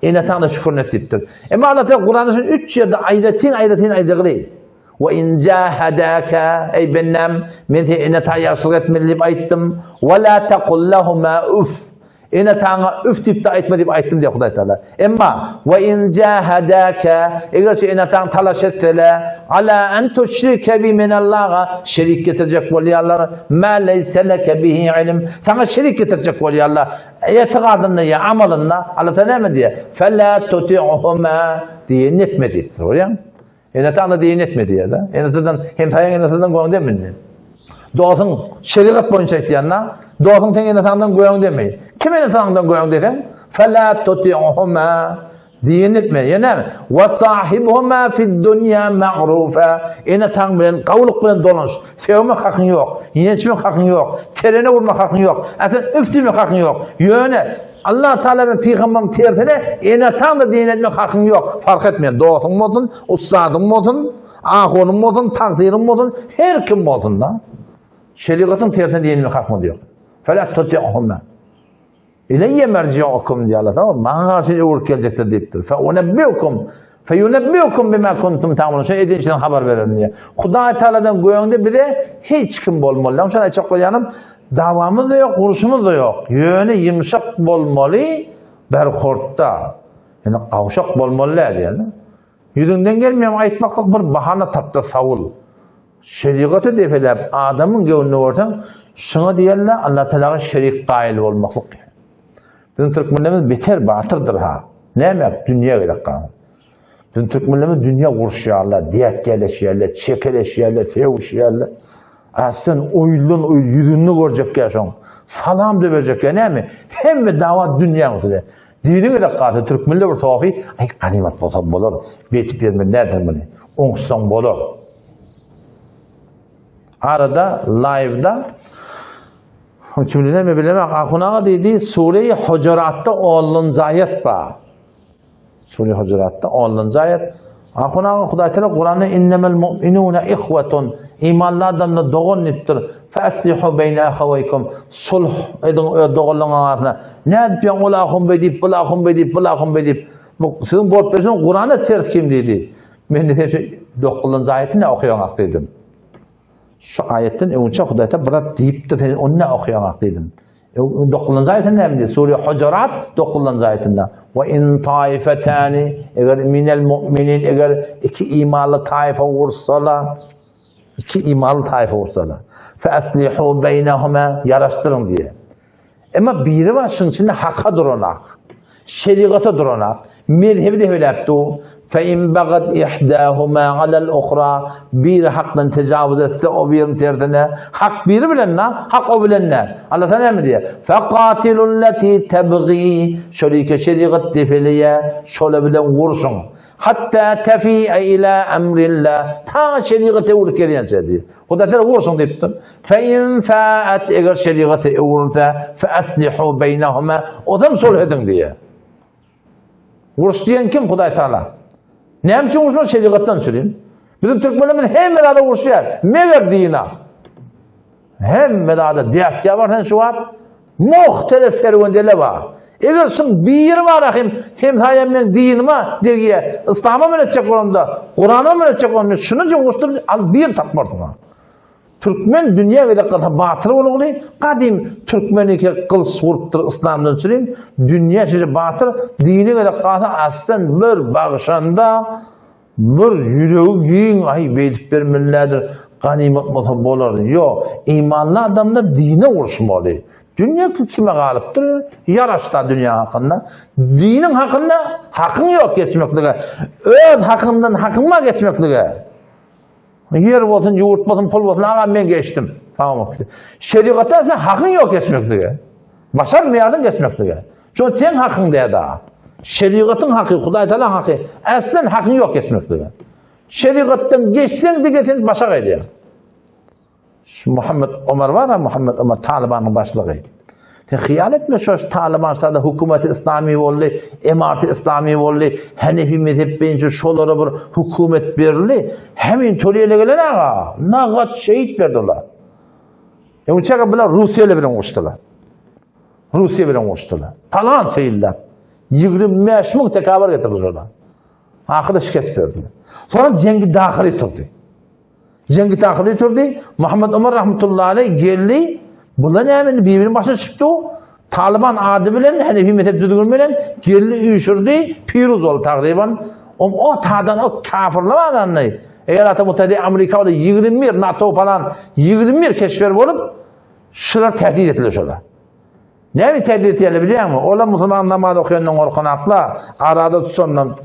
ene ataňda şükür et diýipdir. Emma Allah Teala Kur'anda şu üç ýerde aýratyn-aýratyn aýdygly. Ve in jahadaka ey bendem men seni ene ata ýagşylyk etmeli diýip aýtdym. Ve la taqul lehuma uf. Ene ataňa üf diýip-de aýtma diýip aýtdym diýýär Hudaý Taala. Emma ve in jahadaka eger şu ene ataň talaş etsele ala an tuşrike bi men Allaha şerik getirjek bolýarlar. Ma leyse leke bihi ilm. Saňa şerik getirjek bolýarlar. Etigadynda ýa amalynda Allah Taala näme diýýär? Fela tuti'huma diýen etme diýipdir. Görýäňmi? Ene-atana diýen etme diýýär-de. Ene-atadan hemsaýaň ene-atadan göň deme indi. Dostuň şerigat boýunça aýtýanda, dostuň sen ene-ataňdan göň deme. Kim ene-ataňdan göň deseň, fela tuti'huma diýen etme. Ýene we sahibhuma fid dunya ma'rufa. Ene-ataň bilen gawulyk bilen dolanş. Sögmek hakyň ýok, ýençmek hakyň ýok, terene urmak hakyň ýok, äsen üf diýmek hakyň ýok. Ýöne Allah Taala bilen pygamberiň tersine ene-ataňda diýen etmek hakyň ýok. Fark etmeýär, dostuň bolsun, ussadyň bolsun, ahunyň bolsun, tagsyryň bolsun, her kim bolsun-da. Şerigatyň tersine diýen etmek hakymyz ýok. Fela tuti'huma. Ileýe merji'ukum diýýär Allah Taala, maňa garşy öwrülip geljekdir diýipdir. Fe unebbiukum fe yunebbiukum bima kuntum ta'malun. Şo eden işiňizden habar bererin diýýär. Hudaý Taaladan göňde bize hiç kim bolmaly. Şony aýtjak bolýanym, dawamyz-da ýok, urşumyz-da ýok. Ýöne ýumşak bolmaly berhortda. Ýöne gawşak bolmaly däl ýöne. Ýüzüňden gelmeýän aýtmaklyk bir bahana tapdy Saul. Şerigaty depeläp adamyň göwnüne görseň, şuňa diýerler Allah Tagala şerik gaýyl bolmaklyk. Biziň türkmenlerimiz beter batyrdyr ha. Näme dünýä gerek gaň. Biziň türkmenlerimiz dünýä uruşýarlar, dätgeleşýärler, çekeleşýärler, sögüşýärler. A sen oýundan oýun ýüzüni görjekkä şoň. Salam da berjekkä näme? Hemme dawa dünýäň üstüne. Dini gerek galsa türkmenler bir sofi, aý ganymat bolsa bolar. Beýtip ýörmeli näder muny? Oňuşsaň bolar. Arada live-da Kimini näme bilemok, Ahun aga diýdi, Sure-i Hujuratda onlunjy aýat bar. Sure-i Hujuratda onlunjy aýat. Ahun aga Hudaý Teala Kuranda innemel mu'minuna ihwetun imanly adamlar dogan diýipdir. Fe aslihu beýne ahawaykum sulh ediň öz doganlaryň arasynda. Nädip ýa ol ahun beý diýip, bul ahun beý diýip, bul ahun beý diýip. Bu siziň bolup berşiňiz Kuranda ters kim diýdi. Men de şu dokuzynjy aýaty ne okaýaňak diýdim. Şu aýatdan öňçe Hudaý Teala bir zat diýipdir, sen ony ne okaýaňak diýdim. Dokuzynjy aýatynda näme diýýär? Sure Hujurat dokuzynjy aýatynda. Wa in taifetani eger minel mu'minin eger iki imanly taýfa ursalar, iki imanly taýfa ursalar, fa aslihu beýnehuma ýaraşdyryň diýýär. Emma biri bar şuň içinde haka duranak, şerigata duranak, mezhebi depeläp dur. Fe in bagat ihdahuma alal uhra biri hakdan tejawuz etse o biriniň tersine, hak biri bilen na, hak o bilen nä. Allah taala näme diýýär? Faqatilul lati tabghi şerike şerigat depeleýär, şola bilen urşuň. Hatta tafi'a ila amrillah ta şerigata öwrülip gelýänçä diýýär. Hudaý taala urşuň diýipdir. Fe in fa'at eger şerigata öwrülse, fe aslihu beýnehuma ozam sulh ediň diýýär. Uruş diýen kim Hudaý Taala? Näme üçin uruşmaly şerigatdan üçin? Bizim türkmenlerimiz hemme zada uruşýar. Meger dina. Hemme zada däpýär bar sen şu wagt. Muhtelif perwendeler bar. Eger şun biri bar ahim, hem saýam men dinime degýär. Islama men etjek bolamda, Kurana men etjek bolamda şuny uruşdyr, al bir tapmarsyň. Türkmen dünýä gezek galsa batyr bolugly, gadym türkmen eke gylyç urupdyr yslamdan çürim, dünýä şeýle batyr, dine gezek galsa aslan bir bagşanda bir ýüregi giň aý beýdip bermelidir, ganymat bolsa bolar. Ýok, imanly adamda dine uruşmaly. Dünýä kime galypdyr? Ýaraşda dünýä hakynda. Diniň hakynda hakyň ýok geçmeklige. Öz hakyňdan hakyň bar geçmeklige. Ýer bolsun, ýurt bolsun, pul bolsun, agam men geçdim. Tamam. Şerigatda sen hakyň ýok geçmeklige. Başarmaýardyň geçmeklige. Şo sen hakyň däde. Şerigatyň haky, Hudaý Taala haky. Äslen hakyň ýok geçmeklige. Şerigatdan geçseň dige sen başa gaýdýarsyň. Şu Muhammed Omar bar, Muhammed Omar Talibanyň başlygy. Sen hyýal etme şu Taliban ştada hökümeti islami boldy, emareti islami boldy, Hanefi mezhep boýunça şolara bir hökümet berildi. Hemin töleýle gelen aga, nagat şehit berdi olar. Öňçe bular Russiýa bilen uruşdylar. Russiýa bilen uruşdylar. Palan ýyllap 25 müň tekabar getirdi şolar. Ahyry şikest berdiler. Sonra cengi dahyly turdy. Jeňgi tahyly turdy. Muhammed Omar rahmetullahi aleyh geldi. Bular näme indi bir-biriniň başyna çykypdy. Taliban ady bilen, Hanefi mezhep düzgüni bilen geldi, üýşürdi, piruz boldy tagryban. O, o tadan o kafirler adandy. Eger ata Mutahide Amerika bolsa 21 NATO falan 21 keşfer bolup şular tehdit etdiler şolar. Näme tehdit etýärler bilýäňmi? Olar musulman namaz okaýandan gorkanaklar, arada tutandan.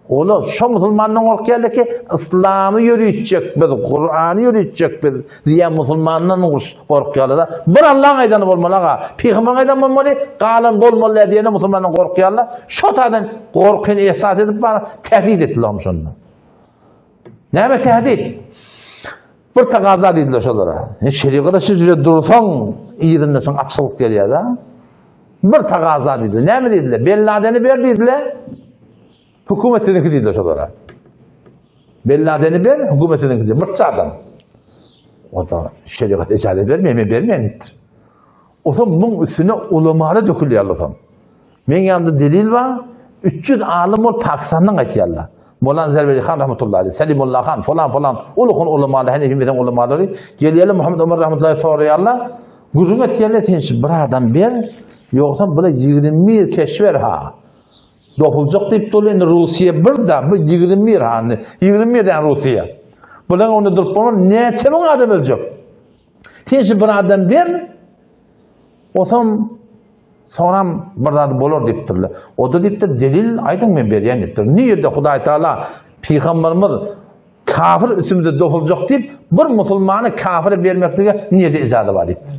Olar şo musulmandan gorkýarlar ki, yslamy ýöritjek biz, Kurany ýöritjek biz diýen musulmandan gorkýarlar. Bir Allaň aýdany bolmaly aga, pygamberiň aýdany bolmaly, galan bolmaly diýen musulmandan gorkýarlar. Şo taýdan gorkyny esas edip bar, tehdit etdiler şonda. Näme tehdit? Bir tagaza diýdiler şolara. E, şerigada şeýle dursaň, yzynda soň açylyk gelýär-de. Bir tagaza diýdiler. Näme diýdiler? Belladeni ber diýdiler. Hökümet siziňki diýdiler şolara. Belladeni ber, hökümet siziňki diýdiler. Bir adam. O da şerigat icazet bermeýär, men bermeýän diýipdir. O soň muň üstüne ulamara dökülýärler soň. Meň ýanymda delil bar, 300 alym bolup Pakistandan gaýtýarlar. Molan Zerbeli han rahmetullahi aleyh, Selimullah han, falan falan, uly-hun ulamalar, Hanefi mezhebiň ulamalary gelýärler Muhammed Omar rahmetullahi soraýarlar, gürrüň etýärler, sen şu bir adam ber, ýogsam bula 21 keşber ha. Dopuljak diýip durly, indi Russiýa bir da, bu 21 ha, indi 21 däne Russiýa. Bulaň onda durup bolmaz, näçe müň adam öljek. Sen şu bir adam ber, Osam soňram bir zat bolar diýipdirler. O-da diýipdir, delil aýdyň men berýän diýipdir. Nirde Hudaý Taala pygamberimiz kafir üstümize dopuljak diýip, bir musulmany kafire bermeklige nirde ijaza bar diýipdir.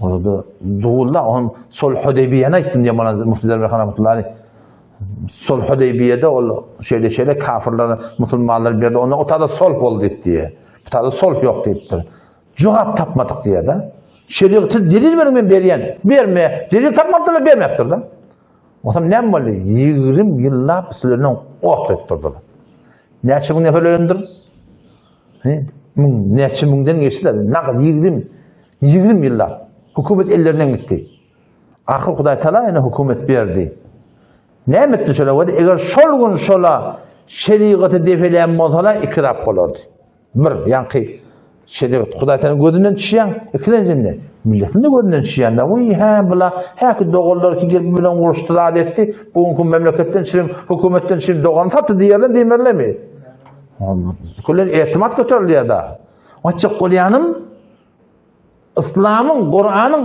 Onda dugulla on sulh Hudeybiýeni aýtdym diýen Mawlana Mufti Zerber rahmetullahi aleyh. Sulh Hudeybiýede ol şeýle şeýle kafirler musulmanlar berdi. Onda o tada sulh boldy diýipdi. Bu tada sulh ýok diýipdir. Jogap tapmadyk diýýär-de. Şerigaty delil beriň men berýän. Berme. Delil tapmadylar, bermepdir-de. Onsoň näme boldy? 20 ýyllap üstlerine ot goýup durdular. Näçe müň nefer ölendir? He? Müň, näçe müňden geçdiler. Nagat 20, 20 ýyllap. Hökümet ellerinden gitdi. Ahyr Hudaý Taala ene hökümet berdi. Näme etdi şola? Eger şol gün şola şerigaty defelän bolsalar, iki zat bolardy. Bir, ýaňky. Şerigat Hudaý seniň gözünden düşýäň, ikilenjinde milletiň de gözünden düşýän-de. Uý, hä, bula, häki doganlar ki gelip bilen uruşdy zat etdi, bu günki memleketden çirim, hökümetden çirim dogan satdy diýerler diýmerlermi? Küllen etimat göterilýär da. Aýtjak bolýanym, Yslamyň, Kuranyň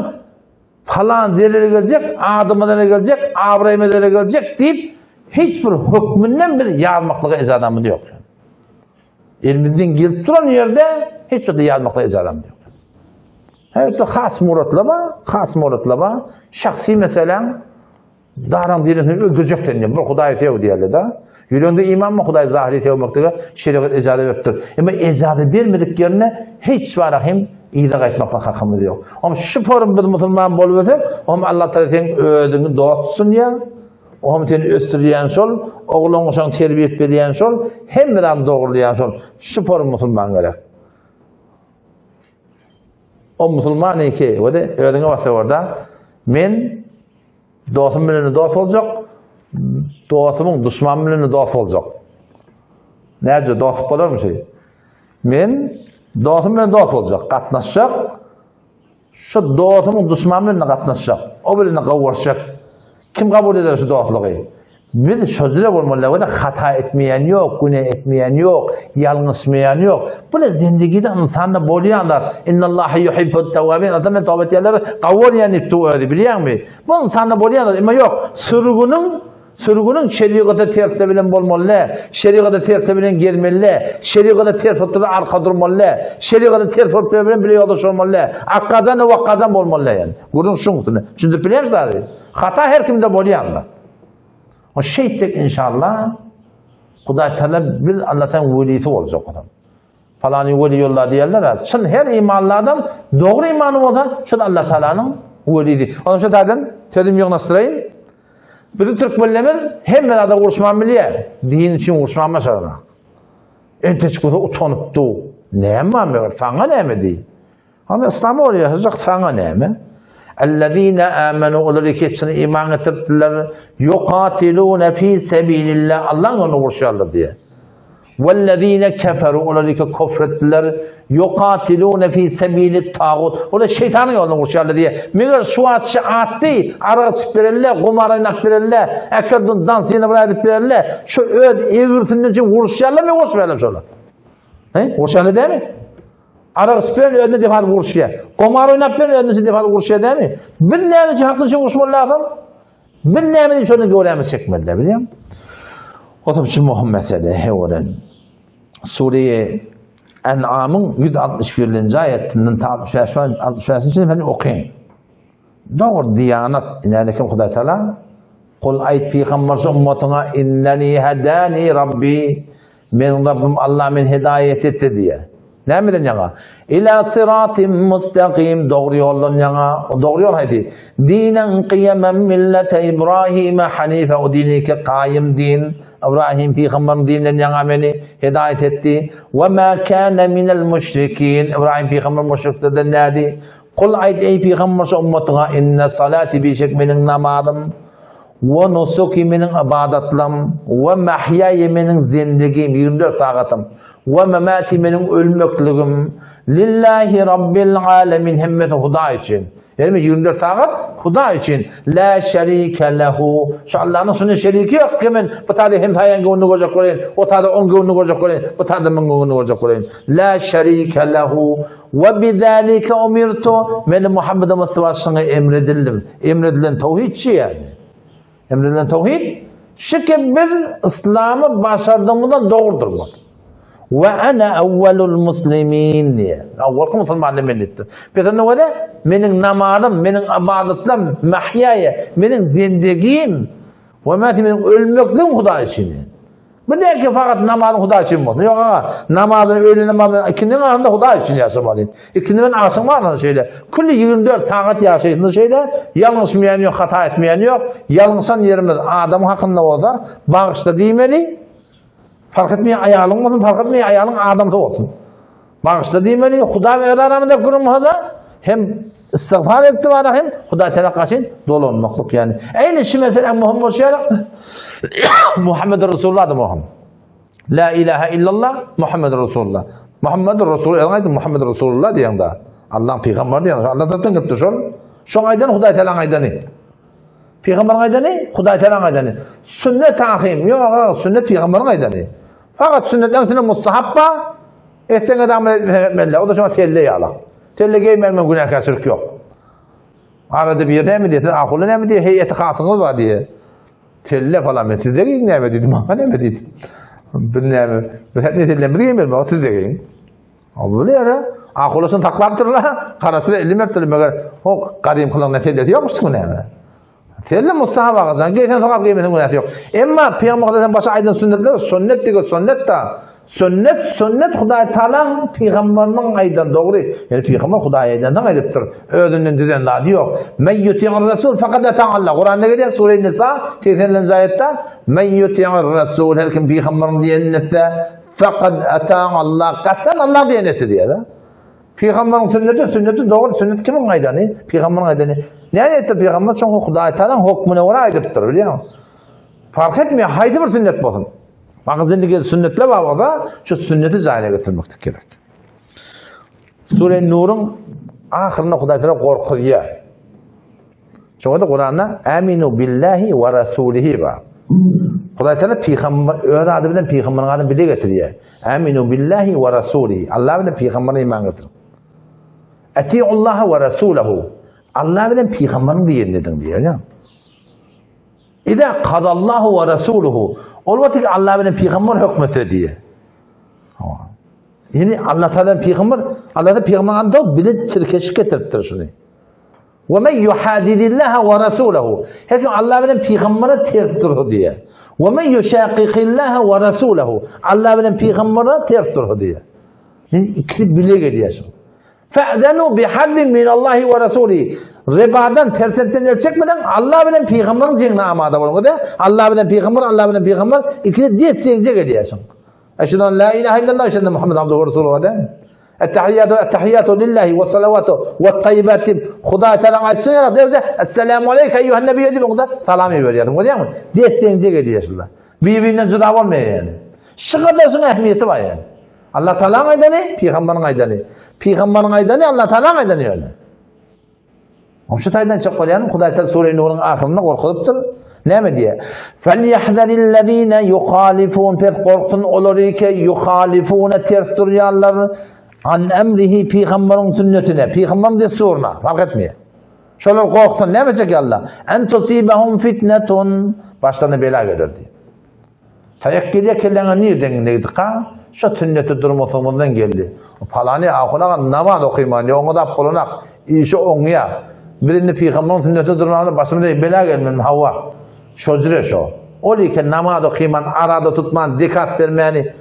falan zeleli geljek, adyma zeleli geljek, abraýyma zeleli geljek diýip, hiç bir hökmünden biz ýazmaklyga ejazamyz ýok. Elimizden gelip duran ýerde hiç bir ýazmaklyga ejazamyz ýok. Elbetde has muratlama, has muratlama, şahsy meseläň Daran birisini öldürjek sen diýip, bir Hudaýy sew diýerler-de. Ýüregiňde iman bar, Hudaýy zahyry sewmeklige şerigat ejaza beripdir. Emma ejaza bermedik ýerinde hiç bara hem yza gaýtmaklyk hakymyz ýok. Oňa şu forum biz musulman bolup ösek, oňa Allah Taala seň özüňi dost tutsun diýýär. Oňa seni ösdürýän şol, ogluňy şoň terbiýe berýän şol, hemme zady dogrulaýan şol. Şu forum musulman gerek. O musulman iki, we özüňe basa orada. Men Dostum bilen dost boljak, dostumyň duşman bilen dost boljak. Näce dost bolarmy şey? Men dostum bilen dost boljak, gatnaşjak. Şu dostumyň duşman bilen gatnaşjak. O bilen gowuşjak. Kim kabul eder şu dostlugy? Biz şo bolmaly, we hata etmeýän ýok, günä etmeýän ýok, ýalňyşmaýan ýok. Bu ne zindigide insanda bolýan zat. Innallaha yuhibbut tawwabin. Adam men tawba etýänleri gawy bolýan diýip dur özi, bilýäňmi? Bu insanda bolýan zat. Emma ýok, sürgüniň sürgüniň şerigata tertde bilen bolmaly, şerigata tertde bilen gezmeli, şerigata ters bolup arka durmaly, şerigata ters bolup bilen bile ýoldaş bolmaly. Akgajan we wakgajan bolmaly ýani. Gürrüň şuň üstünde. Düşündip bilýäňmi zady? Hata her kimde bolýan zat. O şeýtsek inşallah Hudaý Taala biz Allah'tan welisi boljak adam. Falany weli ýolla diýerler. Çyn her imanly adam dogry imany bolsa, şol Allah Taalanyň welisi. Onuň üçin taýdan sözüm ýygnaşdyraýyn. Biziň türkmenlerimiz hemme zada uruşman bilýär. Din üçin uruşman başaranok. Enteç bolsa utanyp du. Näme bar meger saňa näme diý. Ama İslam oraya ýaşajak saňa näme? Ellezine amenu olar ikisini iman getirdiler. Yuqatiluna fi sebilillah Allah'ın yolunda uruşýarlar diýe. Wellezine keferu olar iki kufr etdiler. Yuqatiluna fi sebilit tagut. Olar şeytanyň ýolunda uruşýarlar diýe. Meger şu wagt atdy, arak içip berelle, gumar oýnap berelle, äkerdun dansyny bir edip berelle, şu öz egrisinden üçin uruşýarlar mı uruşmaýarlar şolar? He? Uruşýarlar dämi? Arak içip beren özüne defa uruşýar. Gomar oýnap beren özüne defa uruşýar dämi? Biz näme üçin hakly üçin uruşmaly lazym? Biz näme üçin şonda göwrämizi çekmeli bilýäň? O da şu muhim mesele hewolen. Sure En'amyň 161-nji aýatyndan ta 65 65-nji çenli okaýyn. Dogry diýanat, ine kim Hudaý Taala Kul aýt pygamber şu ummatyňa inneni hedani Rabbi Meniň Rabbym Allah meni hidaýat etdi diýýär. Nämeden ýaňa? Ila siratim mustaqim dogry ýoldan ýaňa. O dogry ýol haýsy? Dinen qiyaman millete Ibrahim hanife o dini ki kaýym din. Ibrahim pygamberiň dininden ýaňa meni hidaýat etdi. We ma kana minel müşrikin. Ibrahim pygamber müşriklerden nädi? Kul aýt eý pygamber şu ummatyňa inne salati bişek meniň namazym we nusuki meniň ybadatlam we mahýaýe meniň zendigim 24 sagatym we memati meniň ölmekligim lillahi rabbil alemin hemmesi Hudaý üçin. Ýagny 24 sagat Hudaý üçin. La şerike lehu. Şu Allah'ın şunda şeriki ýok ki men bu taýda hem saýan göwnüni görjek bolaýyn, o taýda oň göwnüni görjek bolaýyn, bu taýda muň göwnüni görjek bolaýyn. La şerike lehu. We bizalike umirtu, men Muhammed Mustafa şuňa emredildim. Emredilen towhid şu ýagny. Emredilen towhid şu ki biz İslamy başardygymyzdan dogrudyr bu. We ana awwalul muslimin diýe. Awwalky musulman men diýipdir. Peki ne bolýar? Meniň namazym, meniň ibadatlarym, mahýaýa, meniň zendigim we meniň ölmekligim Hudaý üçin. Bu değil ki fakat namazın Hudaý üçin bolsun. Yok aga, namazın öğle namazın ikindinin arasında Hudaý üçin ýaşamaly. Ikindi ben akşam arasında şeýle. Külli 24 sagat ýaşaýşynda şeýle, ýalňyşmaýan ýok, hata etmeýän ýok. Ýalňyşan ýerimiz adam hakynda bolsa, bagyşla diýmeli. Fark etmeýär aýalyň bolsun, fark etmeýär aýalyň adamsy bolsun. Bagyşla diýmeli, Hudaý öz aramyzda gürrüň bolsa, hem istigfar etdi bara hem Hudaý tarap gaçyn dolanmaklyk ýani. Eýni şu mesele muhim bolşy ýaly Muhammed Resulullah da muhim. La ilaha illallah Muhammed Resulullah. Muhammedur Rasul, özüň aýdyň Muhammedur Rasulullah diýeňde. Allah'ın pygamberi diýeň. Allah tarapdan gelipdir şol. Şoň aýdany Hudaý Tealanyň aýdany. Pygamberiň aýdany Hudaý Tealanyň aýdany. Sünnet ahim, ýok, ýok, sünnet pygamberiň aýdany. Fakat sünnetleň içinde mustahap bar. Etseňiz amal etmeseň etmeli. O da şoňa selle ýaly. Selle geýmän men günäkärçilik ýok. Arada bir näme diýse, ahuly näme diýe, heýeti hasyňyz bar diýe. Selle falan men sizde geýiň näme diýdi, maňa näme diýdi. Biz näme, biz hep mesellemizi geýmeli, maňa sizde geýiň. Bu ýere ahulysyny saklapdyrlar, garasyny ellemepdirler, meger o gadym kylygyň sellesi ýokmuşmy näme? Selle mustahap agajan, geýseň sogap, geýmeseň günäsi ýok. Emma Pygamber Hudaýdan başga aýdan sünnetler sünnet diýip sünnet da. Sünnet, sünnet Hudaý Taalaň pygamberiniň aýdan dogry. Ýani pygamber Hudaý aýdandan aýdypdyr. Özünden düzen zady ýok. Men yuti'ir rasul fakat ata Allah. Kuranda gelýär sure Nisa 80-nji aýatda Men yuti'ir rasul her kim pygamberiň diýenini etse fakat ata Allah. Gatdan Allah diýen etdi diýýär. Pygamberiň sünneti, sünneti dogry, sünnet kimiň aýdany? Pygamberiň aýdany. Näme etdi pygamber? Çünki Hudaý Taalaň hukmuna görä aýdypdyr, bilýäňmi? Fark etmeýär, haýsy bir sünnet bolsun. Maňa zindi gel sünnetler bar bolsa, şu sünneti jaýyna getirmeklik gerek. Sure Nuruň ahyrynda Hudaý Taala gorkuzýar. Şoňa da Kuranda aminu billahi we rasulihi bar. Hudaý Taala pygamber öz ady bilen pygamberiň adyny bile getirýär. Aminu billahi we rasulihi. Allah bilen pygamberine iman getiriň. Atiullaha we rasulahu. Allah bilen pygamberiň diýenini ediň diýýär. Iza kazallahu we rasuluhu. Ol wagt Allah bilen pygamber hökmetse diýýär. Ýani Allah Taala pygamber, Allah da pygamber anda bile çirkeşik getiripdir şuny. Ve men yuhadidillaha ve rasulahu. Her kim Allah bilen pygambere ters dursa diýýär. Ve men yushaqiqillaha ve rasulahu. Allah bilen pygambere ters dursa diýýär. Yani ikisi bile gelýär şu. Fa'zanu biharbin min Allahi ve rasulihi. Ribadan, persentden el çekmeden Allah bilen pygamberiň jeňine amada boluň. Allah bilen pygamber, Allah bilen pygamber ikisi desseňje gelýär şu. Eşhedü en la ilahe illallah, eşhedü enne Muhammed abduhu ve resuluhu de. Ettehiyyatu ettehiyyatu lillahi ve salavatu ve tayyibat diýip Hudaý Taala aýtsyn ýa diýip Esselamu aleyke eýýuhan nebiý diýip onda salam berýär. Görýäňmi? Desseňje gelýär şular. Bir-birinden juda bolmaýar ýani. Şu kadar şuň ähmiýeti bar ýani. Allah Taala aýdany, pygamberiň aýdany. Pygamberiň aýdany Allah Taala aýdany ýöne. Şu taýdan çykyp bolýan Hudaý Taala Sure Nuruň ahyrynda gorkuzypdyr. Näme diýýär? Felýahzarillezine yuhalifun pes gorksun olary ki yuhalifuna ters durýanlar an emrihi pygamberiň sünnetine, pygamberiň dessuryna, fark etmeýär. Şolar gorksun, näme etjek Allah? En tusibahum fitnetun başlaryna bela geler diýýär. Taýak gelýär kelläňe nirden degdika? Şo sünnete durmasagymyzdan geldi. Palany ahun aga namaz okyman ýa oňa zat bolanak, işi oňýa. Biz indi pygamberiň sünnetine durmagymyzda başymyza bela gelmeli hawa. Şojre şo. Ol eken namaz okyman, arada tutman, zekat bermäni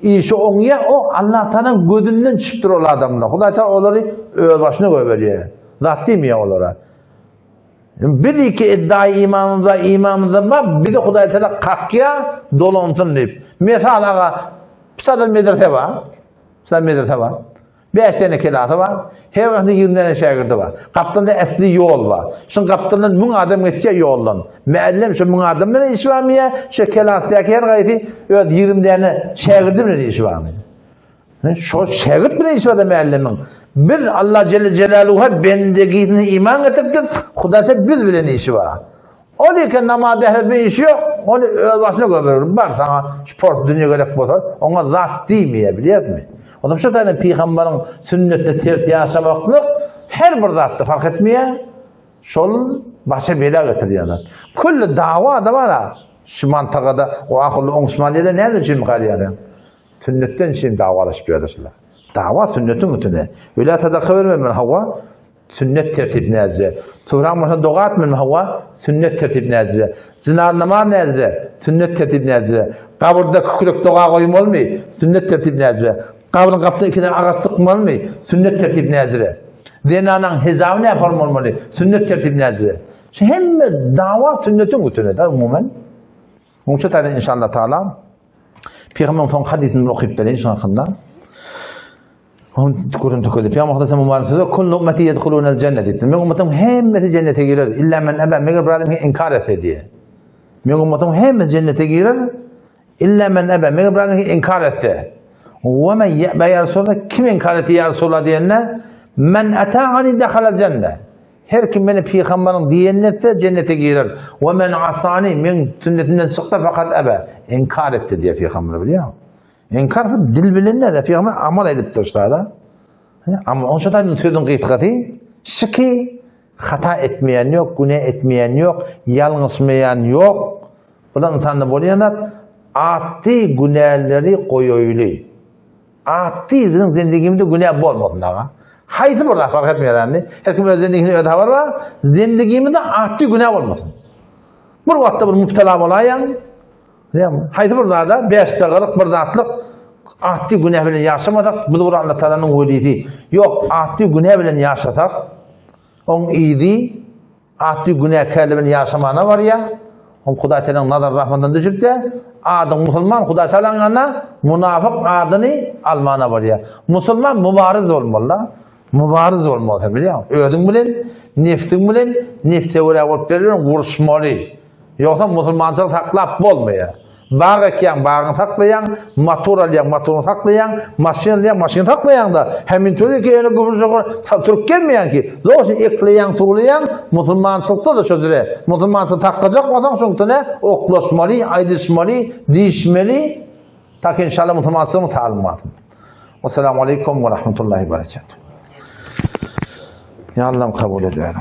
işi oňýa, o Allah Tagalaň gözünden düşüpdir ol adamlar. Hudaý Tagala olary öz başyna goýberýär. Zat diýmeýär olara. Biz iki iddia imanymyzda imanymyzda bar, bizi Hudaý Teala kakýa dolansyn diýip. Mesal aga, pisadan medrese bar. Pisadan medrese bar. 5 tane kelasy bar. Her birinde 20 tane şägirdi bar. Gapdalda esli ýol bar. Şuň gapdalyndan 1000 adam geçýär ýoldan. Müellem şu 1000 adam bilen işi barmy ýa şu kelasdaky her gaýsy öz 20 tane şägirdi bilen işi barmy? Şo şägirt bilen iş barda mällemiň. Biz Allah Celle Celaluhu'a bendegisine iman getiripdir, Hudaý biz bilen işi bar. Ol eken namaz ähli bir işi ýok, ony öz başyna göberir. Bar sana sport dünýe gerek bolsa, oňa zat diýmeýär, bilýärmi? Ondan şu taýdan pygamberiň sünnetine ters ýaşamaklyk her bir zatda fark etmeýär. Şol başa bela getirýär zat. Külli dawa da bar. Şu mantagada o ahyrly oňuşman diýle näme üçin galýar? Sünnetden üçin dawalaşyp ýörüsler. Dawa sünnetiň üstüne. Öle sadaka bermem hawa, sünnet tertip näzire. Suraň bolsa doga etmem hawa, sünnet tertip näzire. Jynaz namaz näzire, sünnet tertip näzire. Gabyrda kükürek doga goýmalymy, sünnet tertip näzire. Gabryň gapysyna iki däne agaç dykmalymy, sünnet tertip näzire. Zenanaň hijaby nähili bolmaly, sünnet tertip näzire. Şu hemme dawa sünnetiň üstüne da umuman. Muňça taýdan inşallah taala Peygamberin soň hadisini okyp bereýin şuň hakynda. On gürrüň tökedi. Peygamber hadisi mübarek sözü kullu ummeti yedhulunel cennet diýdi. Meň ummatym hemmesi cennete girer. Illa men eba meger bir adam inkar etse diýe. Meň ummatym hemmesi cennete girer. Illa men eba meger bir adam inkar etse. Ve men ye'be ya Resulallah kim inkar etti ya Resulallah diýende men ata'ani dehala cenne. Her kim meni pygamberiň diýenini etse jennete girer. Ve men asani men sünnetimden çyksa fakat ebe. Inkar etdi diýe pygamber bilýär. Inkar bu dil bilen de pygamber amal edipdir şada. Ama onça da sözüň gysgasy şiki hata etmeýän ýok, günä etmeýän ýok, ýalňyşmaýan ýok. Bular insanda bolýan zat, atdy günäleri goýaýly. Atdy biziň zendigimizde günä bolmasyn aga. Haýsy bir zat fark etmeýär indi. Her kim öz zendigini öz habar bar. Zendigimizde atdy günä bolmasyn. Bir wagtda bir mübtela bolaýaň. Haýsy bir zada 5 çagalyk bir zatlyk atdy günä bilen ýaşamasak, biz bir Allah Taalanyň welisi. Ýok, atdy günä bilen ýaşasak, oň yzy Atly günäkärler bilen ýaşamana barýar. Ol Hudaý Tealanyň nazar rahmatyndan düşüp-de, adyň musulman Hudaý Tealanyň ýanynda munafyk adyny almana barýar. Musulman mübariz bolmaly-da. Mübariz bolmaly sen bilýäňmi? Özüň bilen, nefsiň bilen nefse görä bolup berlen uruşmaly. Ýogsa musulmançylyk saklap bolmaýar. Bag ekýäň, bagyňy saklaýaň, motor alýaň, motoryňy saklaýaň, maşyn alýaň, maşyny saklaýaň-da, hemin töle ki ýöne gübür-şugur turup gelmeýäň ki. Zor ekleýäň, suwlaýaň, musulmançylykda-da şo jüre. Musulmançylyk saklajak bolsaň, şoň üstüne oklaşmaly, aýdyşmaly, diýişmeli, ta ki inşallah musulmançylygyň saglygy bolsun. Wassalamu aleýkum we rahmetullahi we berekatuh. Ýa Allam kabul eder.